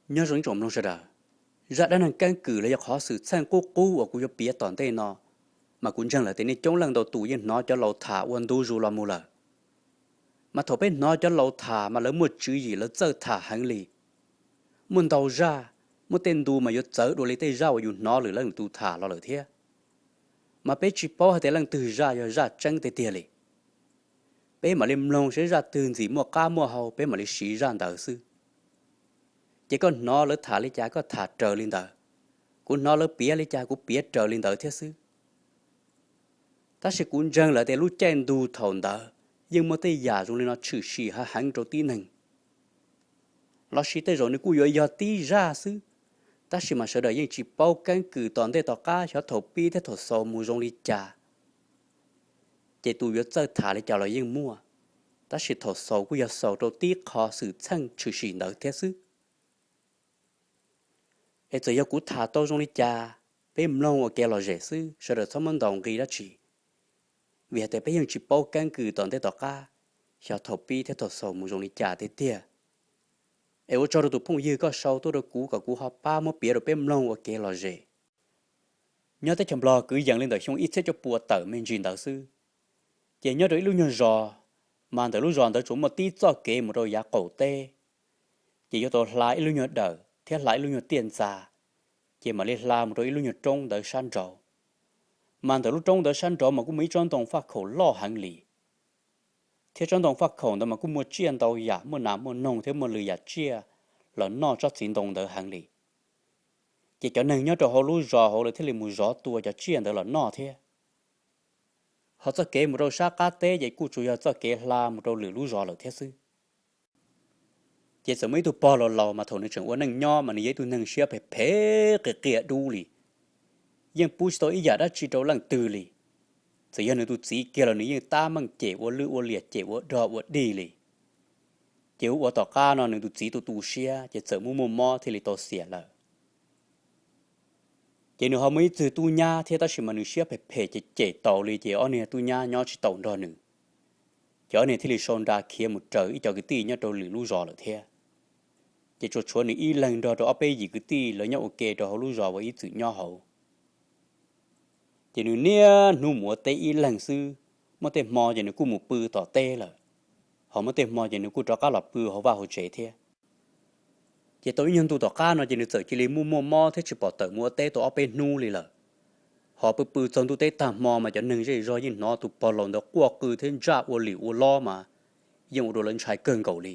Nyob zoo ib tsoom mloog sawv daws, zaj dab neeg keeb kwm los yog qhov xwm txheej qub qub uas kuv yuav piav tom ntej no, mas kuv ntseeg lawm tias nej coob leej ntau tus yeej hnov cov laus tham ua ntu zus los mus lawm. Mas thaum peb hnov cov laus tham mas lawv muaj tswv yim, lawv txawj tham heev li. Muaj ntau zaj, muaj tej ntu mas yuav txawv dua li tej zaj uas yus hnov lwm leej lwm tus tham los lawm thiab. Mas peb tsis paub hais tias leej twg zaj yog zaj tseeb tiag tiag li. Peb mam li mloog saib zaj twg ntxim muaj qab muaj hau peb mam li siv zaj ntawd xwb. Ces koj hnov lawv tham li cas koj tham raws li ntawd, kuv hnov lawv piav li cas kuv piav raws li ntawd thiab xwb. Tab sis kuv ntseeg lawm tias lub caij ntu thaum ntawd yeej muaj tej yam zoo li no tshwm sim hav heev rau tib neeg. Los sis tej zaum nws kuj yuav yog tib zaj xwb, tab sis mas sawv daws yeej tsis paub keeb kwm tom ntej tom qab xyov thaum pib thiab thaum xaus mus zoo li cas. Ces tus yuav txawj tham li cas los yeej muaj, tab sis thaum xaus kuj yog xaus rau tib qho xwm txheej tshwm sim ntawd thiab xwb. Es txawm yog kuv tham tau zoo li cas, peb mloog ua kev lom zem xwb, sawv daws txhob muab ntaus nqi dab tsi, vim hais tias peb yeej tsis paub keeb kwm tom ntej tom qab xyov thaum pib thiab thaum xaus mus zoo li cas tiag tiag. Es ua tsaug rau tus phooj ywg koj sau tuaj rau kuv kom kuv ho pab muab piav rau peb mloog ua kev lom zem. Nyob teb chaws Nplog kwv yees li ntawm xyoo ib txhiab cuaj pua tawm me ntsis ntawd xwb, ces nyob rau ib lub nyuag zos, mas ntawm lub zos ntawd tsuas muaj tib txoj kev mus rau yav qaum teb, ces yuav tau hla ib lub nyuag dawm thiab hla ib lub nyuag tiaj ntxa, ces mam li hla mus rau ib lub nyuag roob ntawd sab nraud. Mas ntawm lub roob ntawd sab nraud mas kuj muaj ib tsob ntoo faj khaum loj heev li, thiab tsob ntoo faj khaum ntawd mas kuj muaj tsiaj ntau yam, muaj nas muaj noog thiab muaj lwm yam tsiaj los noj tsob txiv ntoo ntawd heev li. Ces cov neeg nyob rau hauv lub zos hauv lawv thiaj li mus zov tua cov tsiaj ntawd los noj thiab. Ho txoj kev mus rau sab qab teb ces kuj tsuas yog txoj kev hla mus rau lwm lub zos lawm thiab xwb. Ces txawm muaj ib tug pog laus laus mas thaum nws tseem ua neej nyob mas nws yog ib tug neeg siab phem phem qias qias dub li, yeej pub tsis tau ib yam dab tsi rau leej twg li. Txawm yog nws tus txiv kiag los nws yeej tab meeg cem ua lwj ua liam, cem ua dog ua dig li. Ces ua ua tom qab no nws tus txiv tu tu siab ces txawm muaj muaj mob thiaj li tau xiam lawm. Ces nws ho muaj ib tug tub nyab thiab, tab sis mas nws siab phem phem ces cem taus li ces ob niag tub nyab nyob tsis taus nrog nws. Ces ob niag thiaj li sau nra khiav mus raws ib co kwv tij nyob rau lwm lub zos lawm thiab. Ces tsuas tshuav nws ib leeg nrog rau ob peb yim kwv tij lawv nyob ua ke rau hauv lub zos uas ib txwm nyob hauv. Ces nws niaj hnub mus ua teb ib leeg xwb, muaj tej hmo ces nws kuj mus pw tom teb lawm, ho muaj tej hmo ces nws kuj rov qab los pw hauv vaj hauv tsev thiab. Ces tau ib nyuag ntu tom qab no ces nws txawm cia li muaj muaj mob thiab tsis pom tawm mus ua teb tau ob peb hnub li lawm. Ho pw pw txog ntuj teb tag hmo mas cov neeg zej zog yeej hnov tus pog laus ntawd quaj qw thiab ntsaj ua lim ua lob mas yeej ua rau lawv ntshai kawg nkaus li.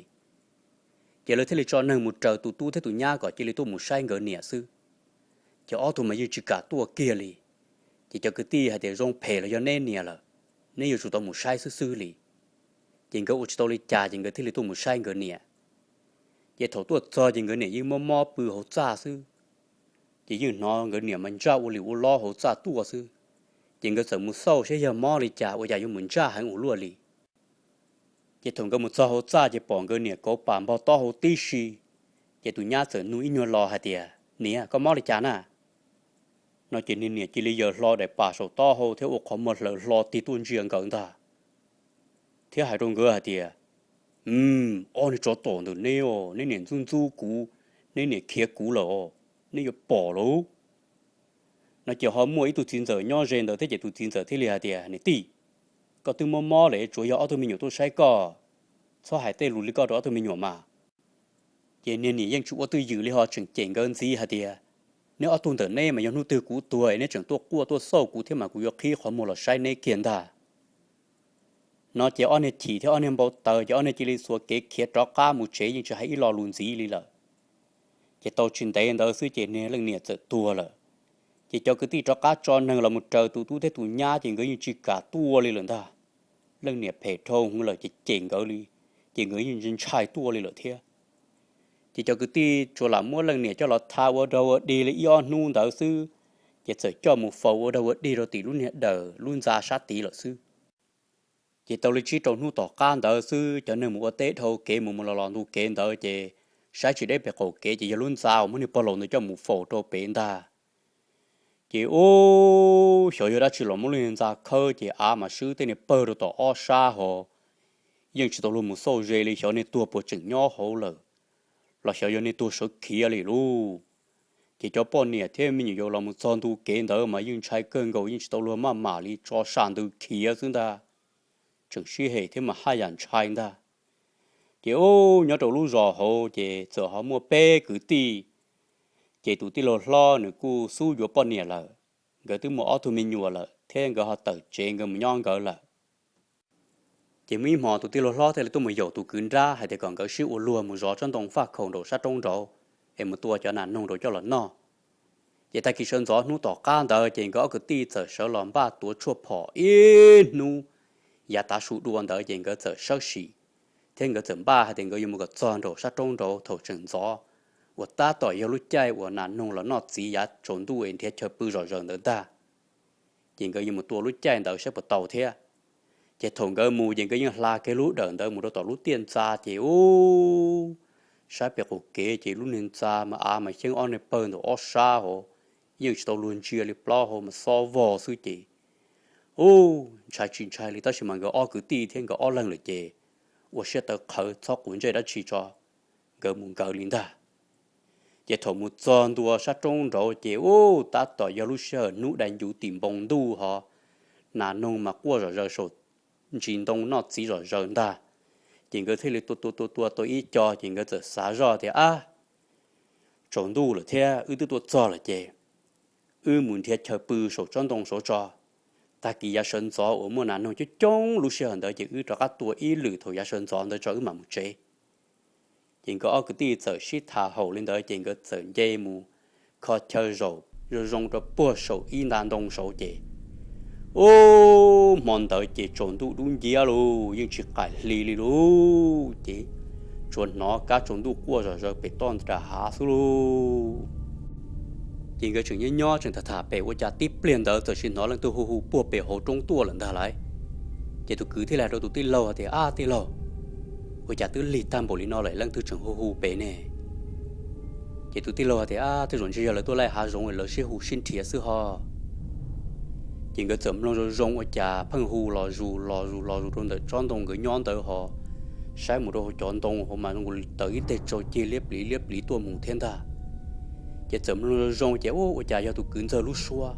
Ces lawv thiaj li tso neeg mus raws tus tub thiab tus nyab kom cia li tuaj mus saib nkawd niam xwb. Ces ob tug mas yeej tsis kam tuaj kiag li. Ces cov kwv tij hais tias zoo phem los yog neb niam lawm, neb yuav tsum tau mus saib xwb xwb li. Ces nkawd ua tsis tau li cas ces nkawd thiaj li tuaj mus saib nkawd niam. Ces thaum tuaj txog ces nkawd niam yeej mob mob pw hauv txaj xwb. Ces yeej hnov nkawd niam mas ntsaj ua lim ua lob hauv txaj tuaj xwb. Ces nkawd txawm mus xauj saib yog mob li cas ua cas yuav mus ntsaj heev ua luaj li. Ces thaum nkawd mus txog hauv txaj ces pom nkawd niam kauv pam npog tob hauv tib si. Ces tus nyab txawm nug ib nyuag lo hais tias, Niam, koj mob li cas na? No ces niag niam cia li yaws hlo daim pam saum taub hau thiab ua qhov muag hlaws hlo tig tuaj ntsia nkawd ntag, thiab hais rau nkawd hais tias, Ob niag tsov tom ntawm neb os, neb niam ntxub ntxub kuv, neb niam khiav kuv lawm os, neb yuav pom lauj. No ces ho muaj ib tug txiv ntxawm nyob ze ntawd thiab ces tus txiv ntxawm thiaj li hais tias, Niam tij, koj twb mob mob lawm, tsuas yog ob tug me nyuam tuaj saib koj, txhob hais tej lus li koj rau ob tug me nyuam mas. Ces niag niam yeej tsis ua twj ywm li ho tseem cem nkawd ntxiv hais tias, Neb ob tug ntawm neb mas yog hnub twg kuv tuag es neb tseem tuaj quaj tuaj xauj kuv thiab mas kuv yuav qhib qhov muag los saib neb kiag ntag. No ces ob niag chim thiab ob niag npau taws ces ob niag cia li xuas kev khiav rov qab mus tsev yeej tsis hais ib lo lus ntxiv li lawm. Ces tau tsis ntev ntawd xwb ces niag leej niam txawm tuag lawm. Ces cov kwv tij rov qab tso neeg los mus raws tus tub thiab tus nyab ces nkawd yeej tsis kam tuaj li lawm ntag. Leej niam phem dhau hwv lawm ces cem nkawd li, ces nkawd yeej ntshai tuaj li lawm thiab. Ces cov kwv tij tsuas lam muab leej niam coj los tha ua dog ua dig li ib ob hnub ntawd xwb, ces txawm coj mus faus ua dog ua dig rau tim lub niag dawm lub ntxa sab tid lawm xwb. Ces tau li tsib rau hnub tom qab ntawd xwb cov neeg mus ua teb dhau kev mus mus los los ntu kev ntawd ces saib tsis deb pem qaum kev ces yog lub ntxa uas muab niag pog laus ntawd coj mus faus rau pem ntag. Ces ub, xyov yog dab tsi los muab lub niag ntxa khawb ces av mas swb tej niag pawg rau tom ob sab ho, yeej tsis tau luag mus xauj ze li xyov niag tuag puas tseem nyob hauv lawm. los xyov yog nej tuag sawv khiav li lauj. Ces cov poj niam thiab me nyuam yaus los mus txog ntu kev ntawd mas yeej ntshai kawg nkaus, yeej tsis tau luag maj mam li tso sam ntws khiav xwb ntag. Tseem sib hem thiab mas haj yam ntshai ntag. Ces ub, nyob rau lub zos hauv ces txawm ho muaj peb kwv tij. Ces tus tij laug hlob nws kuj xub yuav poj niam lawm, nkawd twb muaj ob tug me nyuam lawm thiab nkawd ho tawm tsev nkawd mus nyob nkawd lawm. Ces muaj ib hmo tus tij laug hlob thiaj li tuaj mus yaum tus kwv nrab hais tias kom nkawd sib ua luag mus zov tsob ntoo faj khaum nraum sab roob nraud, es mus tua cov nas noog rau coj los noj. Ces tag kis sawv ntxov hnub tom qab ntawd ces nkawd ob kwv tij txawm sawv los npaj tuav tshuaj phom ib hnub yav tav su dua ntawd ces nkawd txawm sawb sim, thiab nkawd txawm npaj hais tias nkawd yuav mus kom txog nraum sab roob nraud thaum tseem ntxov, uas tab tom yog lub caij uas nas noog los noj txiv yav tsaus ntuj es nrhiav chaw pw zom zaws ntawd ntag. Ces nkawd yuav mus tua lub caij ntawd saib puas tau thiab. Ces thaum nkawd mus ces nkawd yeej hla kiag lub dawm ntawd mus rau tom lub tiaj ntxa ces ub, saib pem qaum kev ces lub niag ntxa mas av mas xyeeb ob niag pawg ntawm ob sab hauv, yeej tsis tau luag ntsia li, plaub hau mas xob vog xwb ces ub, ntshai tsis ntshai li tab sis mas nkawd ob kwv tij thiab nkawd ob leeg lawm ces ua siab tawv qhawv txhob quav ntsej dab tsi tso, nkawd mus nkawd li ntag. Ces thaum mus txog ntua sab roob nraud ces ub, tab tom yog lub sij hawm hnub dai ncuv tim npoo ntuj ho, nas noog mas quaj zom zaws saum ntsis ntoo noj txiv zom zaws ntag. Ces nkawd thiaj li tua tua tua tua tau ib co ces nkawd txawm xav zoj tias, ab, tsaus ntuj lawm thiab wb twb tuaj txog lawm ces wb mus nrhiav chaw pw saum tsob ntoo saud tso. Tag kis yav sawv ntxov uas muaj nas noog coob coob lub sij hawm ntawd ces wb rov qab tua ib lwm thaum yav sawv ntxov ntawd tso wb mam mus tsev. Ces nkawd ob kwv tij txawm sib tham haum li ntawd ces nkawd txawm nce mus kho chaw zaum zoo zoo rau puag saum ib nta ntoo saud ces ub, hmo ntawd ces tsaus ntuj dub nciab lauj, yeej tsis qaim hli li lauj, ces tsuas hnov kab tsaus ntuj quaj zom zaws pem toj nram hav xwb lauj. Ces nkawd tseem nyob nyob tseem tham tham pem ua cas tib pliag ntawd txawm sis hnov leej twg hu hu puag pem hauv roob tuaj lawm ntag lauj. Ces tus kwv thiaj li hais rau tus tij laug tias, ab tij laug, ua cas twb lig tag npaum li no lawm leej twg tseem hu hu pem ne? Ces tus tij laug hais tias, ab, tej zaum ntshe yog lawv tuaj laij hav zoov lawv sib hu sib nrhiav xwb ho. Ces nkawd txawm mloog zoo zoo ua cas pheej hu los zus los zus los zus rau ntawm tsob ntoo nkawd nyob ntawd ho, saib mus rau hauv cov ntoo hauv mas zoo nkaus li tawm ib teg tsau cig liab pliv liab pliv tuaj mus thiab ntag. Ces txawm mloog zoo zoo ces ua cas yog tus kwv ntxawg lub suab,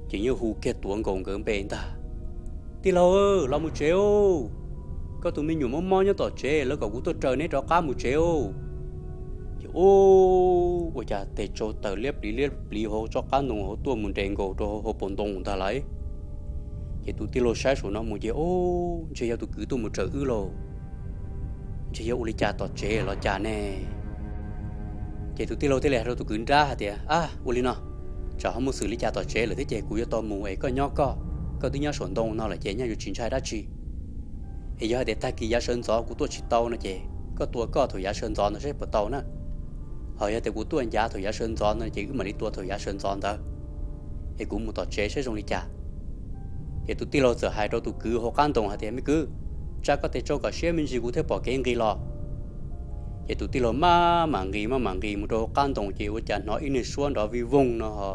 ces yeej hu kiag tuav nkaus nkawd npe ntag, tij laug, los mus tsev, koj tus me nyuam mob mob nyob tom tsev, lawv kom kuv tuaj raws neb rov qab mus tsev. Ces ua cas tes tsau tawm liab pliv liab pliv hauv tsob qab ntoo hauv tuaj mus nres nkaus rau hauv paus ntoo ntag lauj. Ces tus tij laug saib saum no mus ces, ub, ntshe yog tus kwv tuaj mus raws wb lauj, ntshe yog ua li cas tom tsev los cas ne? Ces tus tij laug thiaj li hais rau tus kwv nrab hais tias, ab, ua li no, tsam ho muaj xwm li cas tom tsev lawm thiab ces kuv yuav tau mus es koj nyob koj, koj twb nyob saum ntoo no lawm ces nyaj yuav tsis ntshai dab tsi. Es yog hais tias tag kis yav sawv ntxov kuv tuaj tsis tau no ces koj tua koj thaum yav sawv ntxov ntawd saib puas tau na. Ho yog tias kuv tuaj ncav thaum yav sawv ntxov no ces wb mam li tua thaum yav sawv ntxov ntawd, es kuv mus tom tsev saib zoo li cas. Ces tus tij laug txawm hais rau tus kwv hauv qab ntoo hais tias, me kwv, tsa koj tes tsau kom siab me ntsis kuv thiaj pom kev nqis los. Ces tus tij laug maj mam nqis maj mam nqis mus rau hauv qab ntoo ces ua cas hnov ib niag suab nrov vij voog no ho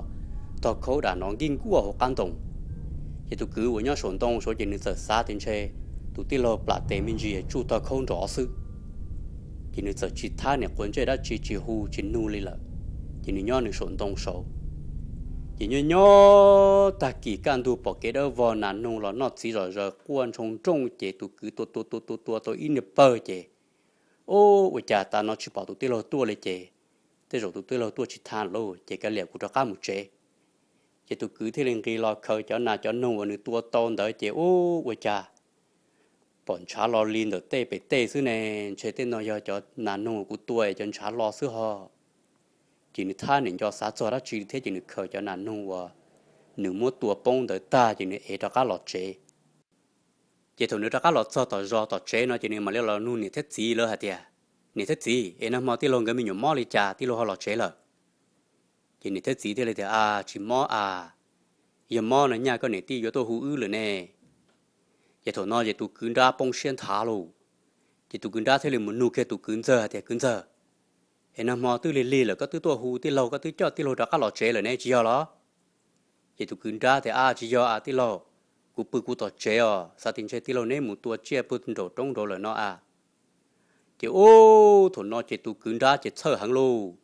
tog khaub dam nrov nkij nkuaj hauv qab ntoo. Ces tus kwv uas nyob saum ntoo saud ces nws txawm xav tias ntshe tus tij laug plam tes me ntsis tsuj tog khaub nrov xwb. Ces nws txawm tsis thab niam quav ntsej dab tsi tsis hu tsis nug li lawm, ces nws nyob nws saum ntoo saud. Ces nyob nyob tag kis kaj ntug pom kev dawb vog nas noog los noj txiv zom zaws quaj ntshoo nrooj ces tus kwv tua tua tua tua tua tau ib niag pawg ces, ub, ua cas tas no tsis pom tus tij laug tuaj li ces tej zaum tus tij laug tuaj tsis tau lauj ces kav liam kuv rov qab mus tsev. Ces tus kwv thiaj li nqis los khaws cov nas cov noog uas nws tua tau ntawd ces ub, ua cas pom ntshav lo li ntawm tej pem tej xwb ne, ntshe tej no yog cov nas noog uas kuv tua es cov ntshav lo xwb ho. Ces nws thab niam nco xav txog dab tsi thiab ces nws khaws cov nas noog uas nws muab tua poob ntawd tag ces nws ev rov qab los tsev. Ces thaum nws rov qab los txog tom zos tom tsev no ces nws mam li los nug niam thiab txiv lawv hais tias, niam thiab txiv, es nag hmo tij laug nkawd me nyuam mob li cas tij laug ho los tsev lawm? Ces niam thiab txiv thiaj li tias, a, tsis mob a, yog mob no nyaj koj niam tij yuav tuaj hu wb lawm ne. Ces thaum no ces tus kwv nrab poob siab nthav lauj. Ces tus kwv nrab thiaj li mus nug kiag tus kwv ntxawg hais tias, kwv ntxawg, es nag hmo twb lig lig lawm koj twb tuaj hu tij laug, koj twb coj tij laug rov qab los tsev lawm ne, tsis yog los? Ces tus kwv nrab tias, a, tsis yog a tij laug, kuv pw kuv tom tsev os, xav tias ntshe tij laug neb mus tua tsiaj pw nraum roob nraud lawm no a. Ces ub, thaum no ces tus kwv nrab ces txhawj heev lauj.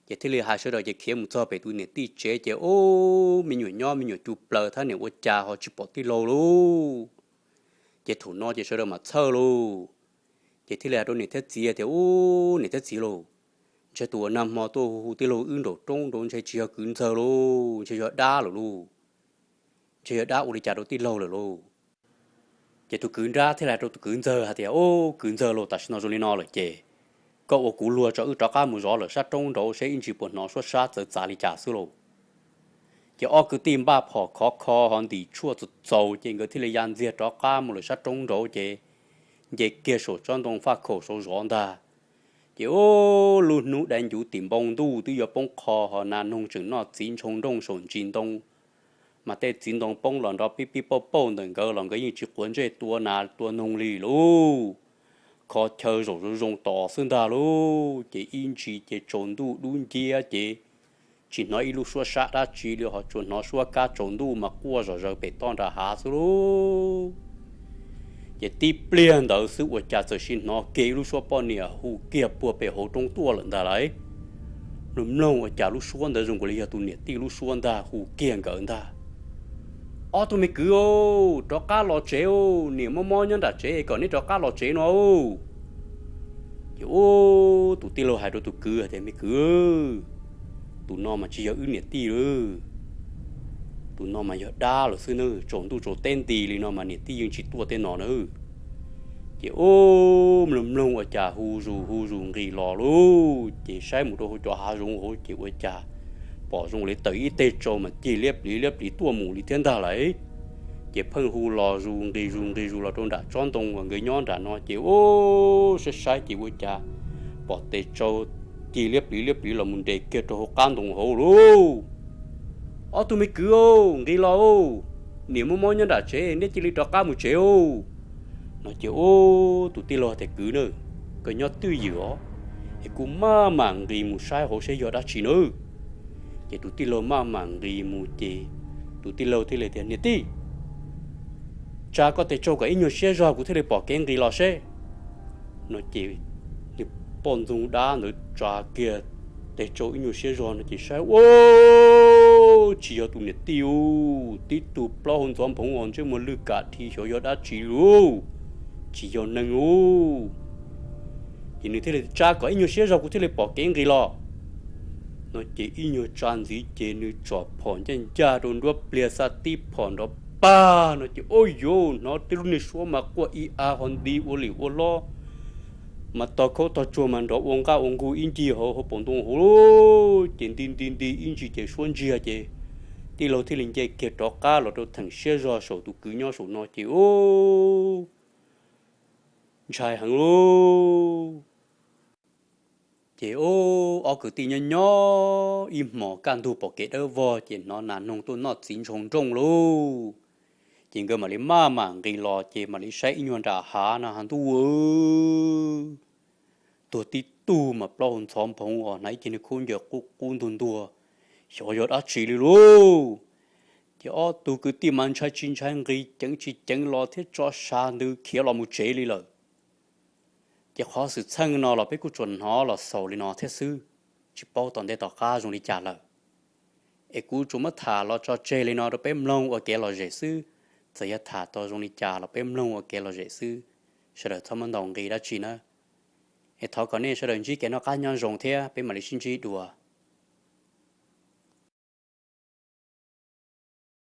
Ces thiaj li hais sawv daws ces khiav mus txog pem tus niam tij tsev ces ub, me nyuam nyob me nyuam cub plaws thiab, niam ua cas ho tsis pom tij laug lauj. Ces thaum no ces sawv daws mam txhawj lauj. Ces thiaj li hais rau niam thiab txiv tias, ub, niam thiab txiv lauj, ntshe tus uas nag hmo tuaj hu hu tij laug wb nraum roob nraud ntshe tsis yog kwv ntxawg lauj, ntshe yog dab lawm lauj. Ntshe yog dab ua li cas rau tij laug lawm lauj. Ces tus kwv nrab thiaj li hais rau tus kwv ntxawg hais tias, ub, kwv ntxawg lauj, tam sim no zoo li no lawm ces koj ua kuv luag tso, wb rov qab mus zov lawm sab roob nraud seb ib ntsis puas hnov suab sab txawv txav li cas xwb lauj. Ces ob kwv tij npaj phom khov kho ho ntim tshuaj txaus txaus ces nkawd thiaj li ya ntxiag rov qab mus lawm sab roob nraud ces nce kiag saum tsob ntoo faj khaum saud zov ntag. Ces ub, lub hnub dai ncuv tim npoo ntuj twb yuav poob qho ho nas noog tseem noj txiv ntshoo nrooj saum ntsis ntoo, mas tej txiv ntoo poob los nrov pib pib pauj pauj ntawm nkawd los nkawd yeej tsis quav ntsej tua nas tua noog li lauj. Kho chaw zaum zoo zoo tos xwb ntag lauj. Ces ib ntsis ces tsaus ntuj dub nciab ces tsis hnov ib lub suab sab dab tsi li, ho tsuas hnov suab kab tsaus ntuj mas quaj zom zaws pem toj nram hav xwb lauj. Ces tib pliag ntawd xwb ua cas txawm sim hnov kiag ib lub suab poj niam hu kiag puag pem hauv roob tuaj lawm ntag lauj. Mloog mloog ua cas lub suab ntawd zoo nkaus li yog tus niam tij lub suab ntag hu kiag nkawd ntag. Ob tug me kwv, rov qab los tsev, niam mob mob nyob nram tsev kom neb rov qab los tsev no. Ces ub, tus tij laug hais rau tus kwv tias, me kwv, tus no mas tsis yog wb niam tij lauj, tus no mas yog dab lawm xwb na, tsaus ntuj tsaus teb nti li no mas niam tij yeej tsis tuaj tej no na. Ces ub, mloog mloog ua cas hu zus hu zus nqis los lauj, ces saib mus rau hauv cov hav zoov hauv ces ua cas pom zoo li tawm ib teg tsau mas cig liab pliv liab pliv tuaj mus li thiab ntag lauj. Ces pheej hu los zus nqis zus nqis zus los rau nram tsob ntoo uas nkawd nyob nram no ces ub, saib saib ces ua cas pom tes tsau cig liab pliv liab pliv los mus nres kiag rau hauv qab ntoo hauv lauj. Ob tug me kwv, nqis los, niam mob mob nyob nram tsev, neb cia li rov qab mus tsev. No ces ub, tus tij laug tias, kwv na, koj nyob twj ywm os, es kuv maj mam nqis mus saib hauv seb yog dab tsi na. Ces tus tij laug maj mam nqis mus ces tus tij laug thiaj li tias, niam tij, tsa koj tes tsau kom ib nyuag siab zog kuv thiaj li pom kev nqis los seb. No ces nws poj ntxoog dab ntawd tsa kiag tes tsau ib nyuag siab zog no ces saib ua tsis yog tus niam tij ub, tib tug plaub hau ntxhov nphoov os, ntsej muag lwj kam dhi xyov yog dab tsi lauj, tsis yog neeg ub. Ces nws thiaj li tsa kom ib nyuag siab zog kuv thiaj li pom kev nqis los. No ces ib nyuag tsa ntxiv ces nws tsom phom ncaj ncaj rau nruab pliag xa tib phom nrov pag no ces ua yuav hnov tej lub niag suab mas quaj ib a ho nti ua lim ua lob, mas tog khaub tog tsuag mas nrov ua nqaj ua nqug ib ncig hauv hauv paus ntoo hauv lauj. Ces nti nti nti ib ntsis ces suab ntsiag ces tij laug thiaj li nce kiag rov qab los rau theem siab zog saum tus kwv nyob saum no ces ub, ntshai heev lauj. Ces ub, ob kwv tij nyob nyob ib hmos kaj ntug pom kev dawb vog ces hnov nas noog tuaj noj txiv ntshoo nrooj lauj. Ces nkawd mam li maj mam nqis los ces mam li saib ib nyuag nram hav no ha ntuj, tuag tib tug mas plaub hau ntxhov nphoov os, hnav ib ce niag khaub ncaws qub qub ntuag ntuag, xyov yog dab tsi li lauj. Ces ob tug kwv tij mas ntshai tsis ntshai nqis ceev tsis ceev los thiab tso sa ntws khiav los mus tsev li lawm. Ces qhov xwm txheej no los peb kuj tsuas hnov los xaus li no thiab xwb, tsis paub tom ntej tom qab zoo li cas lawm. Es kuv tsuas muab tham los tso tseg li no rau peb mloog ua kev lom zem xwb, txawm yog tham tau zoo li cas los peb mloog ua kev lom zem xwb, sawv daws txhob muab ntaus nqi dab tsi na. Es thov kom nej sawv daws ntsib kev noj qab nyob zoo thiab peb mam li sib ntsib dua.